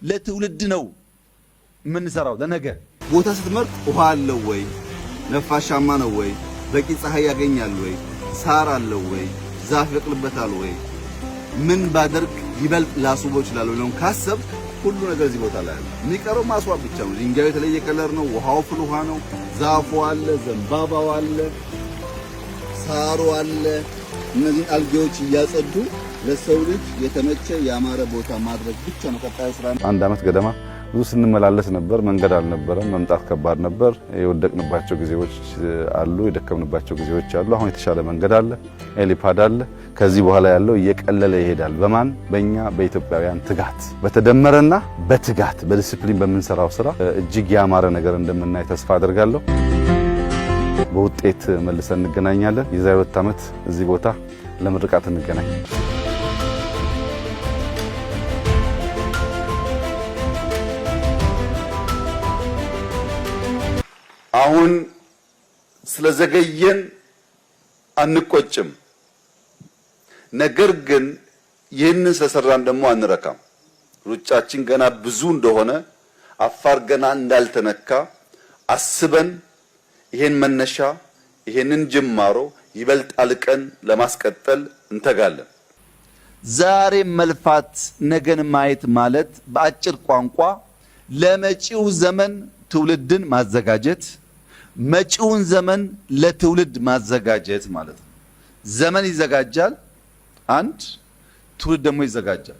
ለትውልድ ነው የምንሰራው፣ ለነገ። ቦታ ስትመርጥ ውሃ አለው ወይ? ነፋሻማ ነው ወይ? በቂ ፀሐይ ያገኛል ወይ? ሳር አለው ወይ? ዛፍ ይበቅልበታል ወይ? ምን ባደርግ ይበልጥ ላስውበው እችላለሁ ብለውን ካሰብክ ሁሉ ነገር እዚህ ቦታ ላይ አለ። የሚቀረው ማስዋብ ብቻ ነው። ድንጋዩ የተለየ color ነው። ውሃው ፍል ውሃ ነው። ዛፉ አለ፣ ዘንባባው አለ፣ ሳሩ አለ። እነዚህን አልጌዎች እያጸዱ ለሰው ልጅ የተመቸ ያማረ ቦታ ማድረግ ብቻ ነው ቀጣዩ ስራ። አንድ ዓመት ገደማ ብዙ ስንመላለስ ነበር። መንገድ አልነበረም። መምጣት ከባድ ነበር። የወደቅንባቸው ጊዜዎች አሉ፣ የደከምንባቸው ጊዜዎች አሉ። አሁን የተሻለ መንገድ አለ፣ helipad አለ። ከዚህ በኋላ ያለው እየቀለለ ይሄዳል። በማን በእኛ በኢትዮጵያውያን ትጋት በተደመረና በትጋት በዲሲፕሊን በምንሰራው ስራ እጅግ ያማረ ነገር እንደምናይ ተስፋ አድርጋለሁ። በውጤት መልሰን እንገናኛለን። የዛሬ 2 ዓመት እዚህ ቦታ ለምርቃት እንገናኝ። አሁን ስለዘገየን አንቆጭም። ነገር ግን ይህንን ስለሰራን ደግሞ አንረካም። ሩጫችን ገና ብዙ እንደሆነ፣ አፋር ገና እንዳልተነካ አስበን ይሄን መነሻ ይሄንን ጅማሮ ይበልጥ አልቀን ለማስቀጠል እንተጋለን። ዛሬ መልፋት ነገን ማየት ማለት በአጭር ቋንቋ ለመጪው ዘመን ትውልድን ማዘጋጀት፣ መጪውን ዘመን ለትውልድ ማዘጋጀት ማለት ነው። ዘመን ይዘጋጃል፣ አንድ ትውልድ ደግሞ ይዘጋጃል።